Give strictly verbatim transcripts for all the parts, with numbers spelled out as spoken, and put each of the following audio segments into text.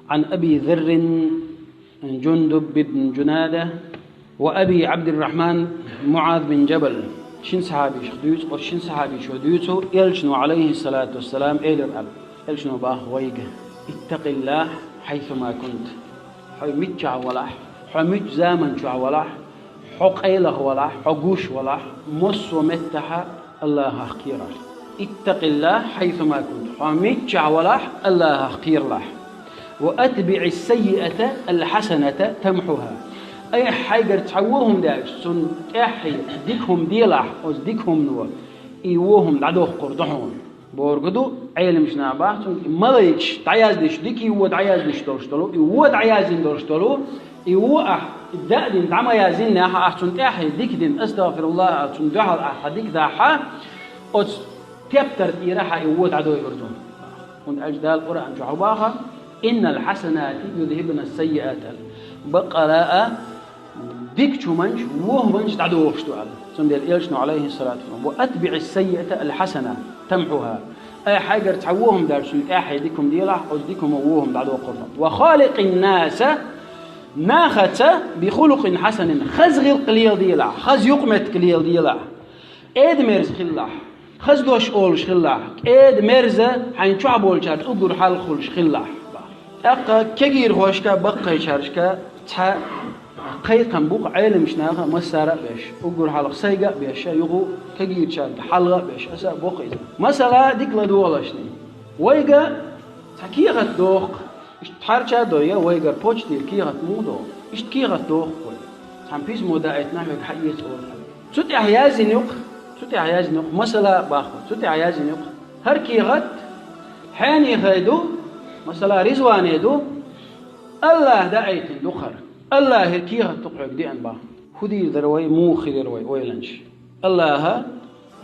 عن أبي ذر جندب بن جنادة وأبي عبد الرحمن معاذ بن جبل. Шин сахьабийшах дуьйцу, оцу шин сахьабийшо дуьйцу, Элчано, عليه الصلاة والسلام, элира аьлла. Элчано боху вайга: اتق الله حيثما كنت. Хьо миччахь валахь, хьо мичча заман чохь валахь, хьо къайлаха валахь, хьо гуш валахь, массо а меттехь АллахӀах кхералахь. اتق الله حيثما كنت. Хьо миччахь валахь, АллахӀах кхералахь. وأتبع السيئة الحسنة تمحها. Айхьа хьайгара цхьа вон хӀума даьлча, цунна тӀаьххье дика хӀума делахь, оцу дика хӀумано и вон хӀума дӀадоккхур ду хьуна. Бохург ду, Ӏеламнаха боху цунга, и малайкаш дӀаяздеш, дика и вон дӀаяздеш долуш долу, и вон дӀаяздина долуш долу, и вон ахь даа дина дӀа ма яздинехь, ахь цунна тӀаьххье дика дина, астагӀфируллахӀ аьлла, цунна дуьхьал ахь дика дахь, оцу тептар тӀера хьан и вон дӀадойур ду. ХӀунда аьлча Дала Къуръан чохь боху: إن الحسنات يذهبن السيئات аьлла. Баккъала а дикачу хӀуманаш вон хӀуманаш дӀадохуш ду аьлла. Цундела Элчано, عليه الصلاة والسلام: وأتبع السيئة الحسنة تمحها. Айхьа хьайгара цхьа вон хӀума даьлча, цунна тӀаьххье дика хӀума делахь, оцу дика хӀумано вон хӀума дӀадоккхур ду. وخالق الناس, нахаца, بخلق حسن, хаза гӀиллакх леладелахь, хаза юкъаметтиг леладелахь. КӀеда-мерза хилалахь, хаза дош олуш хилалахь, кӀеда-мерза хьайна чохь болчаьрца уггар хьалха хуьлуш хилалахь. ТӀаккха кегийрхошка, баккхийчаьршка цхьа кхайкхам бу-кх Ӏеламнаха массара а беш, уггар хьалха сайга а беш, юха кегийрчаьрга хьалха а беш, аса а бо-кх иза. Масала, дика ладогӀалашна. Вайга цхьа кехат доху-кх. Иштта хьарча а дой, я вайгара почтера кехат муха доху? Иштта кехат доху-кх вай. Цхьана письмо даийтина, хьоьга хьаэца олу. Цу тӀехь яздина ю-кх, цу тӀехь яздина ю-кх, масала а боху, цу тӀехь яздина ю-кх. ХӀара кехат хьенехай ду, масала, Ризване ду, АллахӀа даийтина ду хӀара. АллахӀера кехат ду-кх хьоьга деана боху. ХӀун дийр дара вай, муха хир яра вай ойланаш? АллахӀа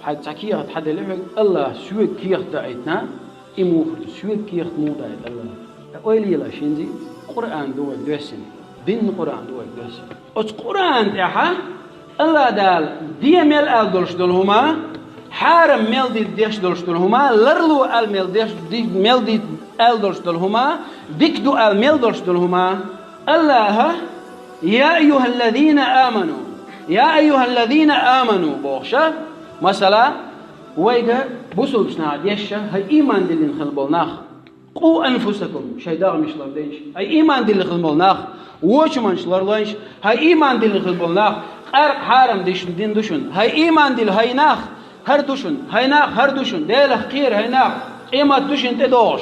хьайга цхьа кехат хьаделла хьоьга, АллахӀа соьга кехат даийтина, и муха хир ду, соьга кехат муха даийтина АллахӀа? Ойла елаш хӀинца, Къуръан ду вайга доьссина, динан Къуръан ду вайга доьссина. Оцу Къуръан тӀехь АллахӀ Дала де мел аьлла долуш долу хӀума, хьарам мел ди деш долуш долу хӀума, ларло аьлла мел деш, ди-, мел ди аьлла долуш долу хӀума, дика ду аьлла мел долуш долу хӀума. АллахӀа: يا أيها الذين آمنوا, يا أيها الذين آمنوا бохуша, масала, вайга бусулбачу наха дешша, хӀай ийман диллина хилла болу нах. قوا أنفسكم, шайн дегӀмаш лардойша, хӀай ийман диллина хилла болу нах. Вочу хӀуманаш ларлойша, хӀай ийман диллина хилла болу нах. Къаьркъа хьарам диш-, дина ду шуна, хӀай ийман дилла хӀай нах, хӀара ду шуна, хӀай нах, хӀара ду шуна. Делах кхера, хӀай нах, къемат ду шуна тӀедогӀуш.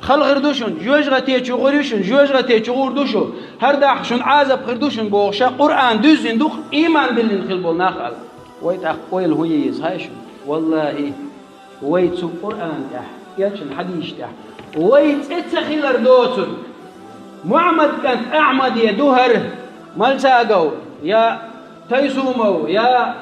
Хала хир ду шуна, жоьжахате чу гӀур ю шуна, жоьжахате чу гӀур ду шу. ХӀара дахь шуна Ӏазап хир ду шуна бохуша, Къуръан дуьззина ду-кх ийман диллина хилла болу нах аьлла. Вай тӀаккха ойла хӀун е еза хаьий шуна? Валлахи, вай цу Къуръан тӀехь, Элчан хьадисаш тӀехь вай цӀе ца хилар доцург, Мухьаммад кӀант Ахьмаде ду хӀара, Мальцагов я, Тайсумов я,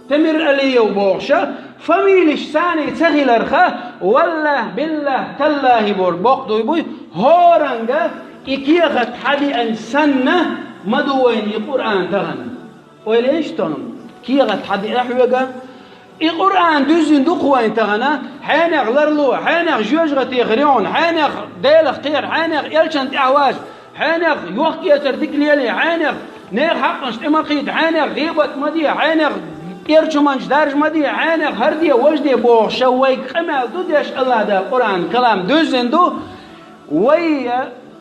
Темир Алиев бохуша, фамилиш царний ца хиларха, валлахӀ, биллахӀ, таллахӀи бохург боккха дуй буй, хӀоранга и кехат хьадеана санна ма ду вайна и Къуръан тахана. Ойла еш тахана, кехат хьадеа хьоьга, и Къуръан дуьззина ду-кх вайн тахана, хьенех ларло, хьенех жоьжахате хир ю хьуна, хьенех Делах кхера, хьенех Элчан тӀаьхьа ваша, хьенех йохк-эцар дика лелий, хьенех нехан хьакъанаш тӀе ма кхийда, хьенех гӀийбат ма де, хьенех эрчу хӀуманаш даржа ма де, хьенех хӀара де, важа де бохуша, вайга къамел ду деш АллахӀ Дала Къуръан калам дуьззина ду, вай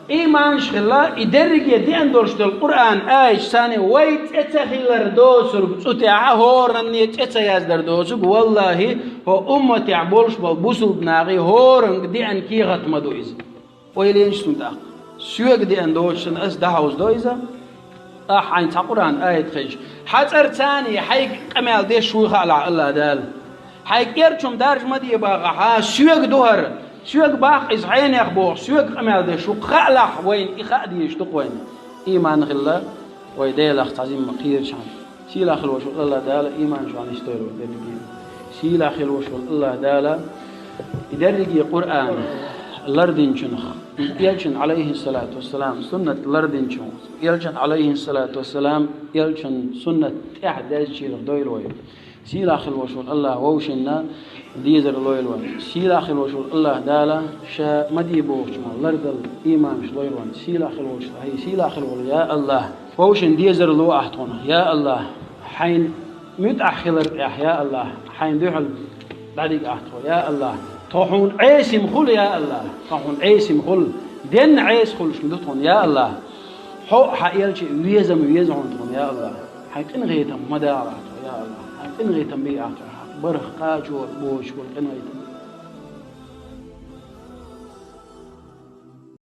ийманаш хилла, и дерриге деана долуш долу Къуръан аяташ санна, вай цӀе ца хилар доцург цу тӀехь, хӀоранне цӀе ца яздар доцург, валлахӀи, хӀо умматехь болуш болу бусулба нахе хӀоранга деана кехат ма ду иза. Ойла еш суна тӀаккха. Соьга деана доцуш санна ас дӀахьовзадо иза. Ахь хьайна цхьа Къуръан аят хезча, хьан цӀарца царний хьайга къамел деш вуй хаалахь АллахӀ Дала. Хьайга эрчу хӀума даржа ма де бахахь, соьга ду хӀара, соьга баккха иза хьенех бохуш, соьга къамел деш ву хаалахь, вайна и хаа дезаш ду-кх вайна. Ийман хилла вай Делах цхьа зимма кхерачхьана. Сийлахь хила волуш волу АллахӀ Дала ийман чохь нисдойла вай дерриге. Сийлахь хила волуш волу АллахӀ Дала и дерриге Къуръан лардинчунах, Элчан, Ӏалайхиссалату вассалам, суннат лардинчунах, Элчан, Ӏалайхиссалату вассалам, Элчан суннат тӀехь даьзначарах дойла вай. Сийлахь хила волуш волу АллахӀ вовшашна дезар лойла вайна. Сийлахь хила волуш волу АллахӀ Дала Ша ма дийбохучу ма лардала ийманаш лойла вайна. Сийлахь хила волуш, хьайн сийлахь хила волу, я АллахӀ, вовшашна дезар ло ахь тхуна, я АллахӀ. Хьайн муьтӀахь хилар тӀехь, я АллахӀ, хьайн дуьхьал дӀадига ахь тхо, я АллахӀ. Тхо хьуна Ӏесим хуьлу, я АллахӀ, тхо хьуна Ӏесим хуьлу. Денна Ӏеса хуьлуш ма ду тхуна, я АллахӀ. Хьо а, хьан элча а везам веза хьуна тхуна, я АллахӀ. Хьайн къинхетам ма дагӀалахь тхо, я АллахӀ. Хьайн къинхетам бе ахь тхо, хьан барх кхачо боцуш болу къинхетам.